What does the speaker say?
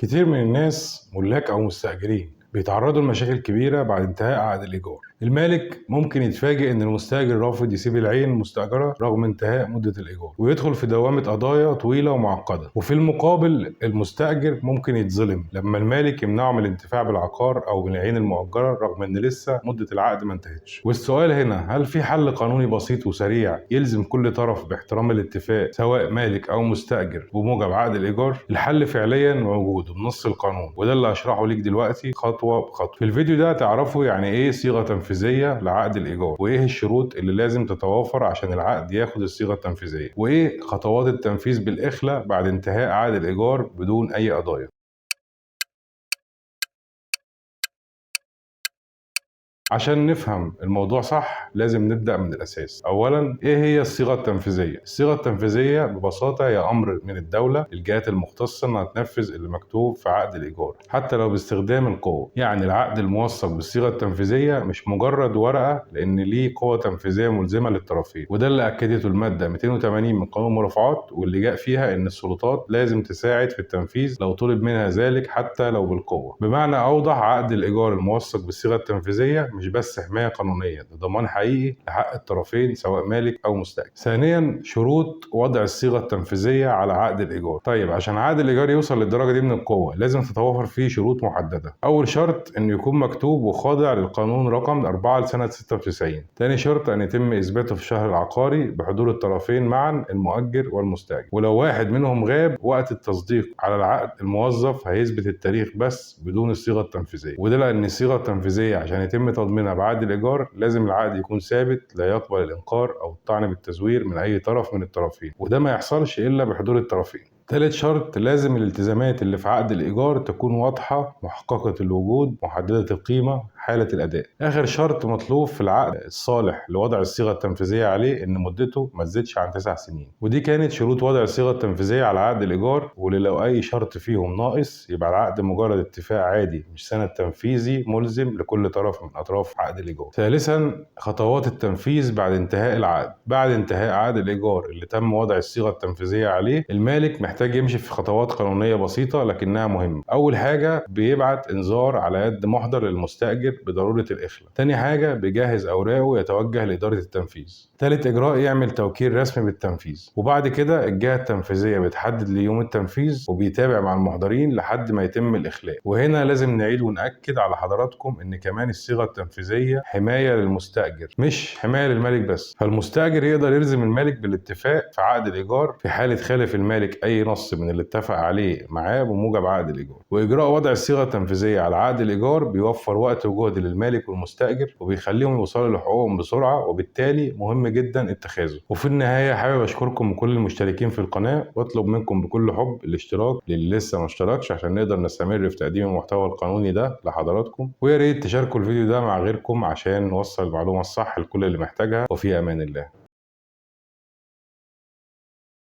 كتير من الناس ملاك أو مستأجرين بيتعرضوا لمشاكل كبيرة بعد انتهاء عقد الإيجار. المالك ممكن يتفاجئ إن المستأجر رافض يسيب العين المستأجرة رغم انتهاء مدة الإيجار، ويدخل في دوامة قضايا طويلة ومعقدة. وفي المقابل المستأجر ممكن يتظلم لما المالك يمنعه من الانتفاع بالعقار أو بالعين المؤجرة رغم إن لسه مدة العقد ما انتهتش. والسؤال هنا، هل في حل قانوني بسيط وسريع يلزم كل طرف باحترام الاتفاق سواء مالك أو مستأجر بموجب عقد الإيجار؟ الحل فعليا موجود بنص القانون، وده اللي هشرحه ليك دلوقتي خطوة بخطوة. في الفيديو ده تعرفوا يعني ايه صيغة تنفيذية لعقد الإيجار، وايه الشروط اللي لازم تتوافر عشان العقد ياخد الصيغة التنفيذية، وايه خطوات التنفيذ بالإخلاء بعد انتهاء عقد الإيجار بدون أي قضايا. عشان نفهم الموضوع صح لازم نبدأ من الأساس. أولا، إيه هي الصيغة التنفيذية؟ الصيغة التنفيذية ببساطة هي أمر من الدولة للجهات المختصة إنها تنفذ اللي مكتوب في عقد الإيجار حتى لو باستخدام القوة. يعني العقد الموثق بالصيغة التنفيذية مش مجرد ورقة، لأن ليه قوة تنفيذية ملزمة للطرفين، وده اللي أكدته المادة 280 من قانون المرافعات، واللي جاء فيها إن السلطات لازم تساعد في التنفيذ لو طلب منها ذلك حتى لو بالقوة. بمعنى أوضح، عقد الإيجار الموثق بالصيغة التنفيذية مش بس حماية قانونية، ده ضمان حقيقي لحق الطرفين سواء مالك أو مستأجر. ثانيا، شروط وضع الصيغة التنفيذية على عقد الإيجار. طيب، عشان عقد الإيجار يوصل للدرجة دي من القوة لازم تتوافر فيه شروط محددة. أول شرط إنه يكون مكتوب وخاضع للقانون رقم 4 لسنة 96. تاني شرط أن يتم إثباته في الشهر العقاري بحضور الطرفين معا، المؤجر والمستأجر، ولو واحد منهم غاب وقت التصديق على العقد الموظف هيثبت التاريخ بس بدون الصيغة التنفيذية. وده لأن الصيغة التنفيذية عشان يتم تضمينها بعقد الإيجار لازم العقد يكون ثابت لا يقبل الإنكار أو الطعن بالتزوير من أي طرف من الطرفين، وده ما يحصلش إلا بحضور الطرفين. تالت شرط، لازم الالتزامات اللي في عقد الإيجار تكون واضحة، محققة الوجود، محددة القيمة، حالة الأداء. آخر شرط مطلوب في العقد الصالح لوضع الصيغة التنفيذية عليه إن مدته ما تزيدش عن 9 سنين. ودي كانت شروط وضع الصيغة التنفيذية على عقد الإيجار، واللي لو أي شرط فيهم ناقص يبقى العقد مجرد اتفاق عادي مش سند تنفيذي ملزم لكل طرف من أطراف عقد الإيجار. ثالثا، خطوات التنفيذ بعد انتهاء العقد. بعد انتهاء عقد الإيجار اللي تم وضع الصيغة التنفيذية عليه، المالك محتاج يمشي في خطوات قانونية بسيطة لكنها مهمة. أول حاجة، بيبعت إنذار على يد محضر للمستأجر بضرورة الإخلاء. تاني حاجة، بيجهز أوراقه ويتوجه لإدارة التنفيذ. تالت إجراء، يعمل توكيل رسمي بالتنفيذ، وبعد كده الجهة التنفيذية بتحدد ليوم التنفيذ وبيتابع مع المحضرين لحد ما يتم الإخلاء. وهنا لازم نعيد ونأكد على حضراتكم إن كمان الصيغة التنفيذية حماية للمستأجر مش حماية للمالك بس. فالمستأجر يقدر يلزم المالك بالاتفاق في عقد الإيجار في حالة خالف المالك أي نص من اللي اتفق عليه معاه بموجب عقد الإيجار. وإجراء وضع الصيغة التنفيذية على عقد الإيجار بيوفر وقت وجهد للمالك والمستأجر وبيخليهم يوصلوا لحقوقهم بسرعة، وبالتالي مهم جدا اتخاذه. وفي النهاية حابب أشكركم وكل المشتركين في القناة، وأطلب منكم بكل حب الاشتراك للي لسه ما اشتركش عشان نقدر نستمر في تقديم المحتوى القانوني ده لحضراتكم، ويا ريت تشاركوا الفيديو ده مع غيركم عشان نوصل المعلومة الصح لكل اللي محتاجها. وفي أمان الله.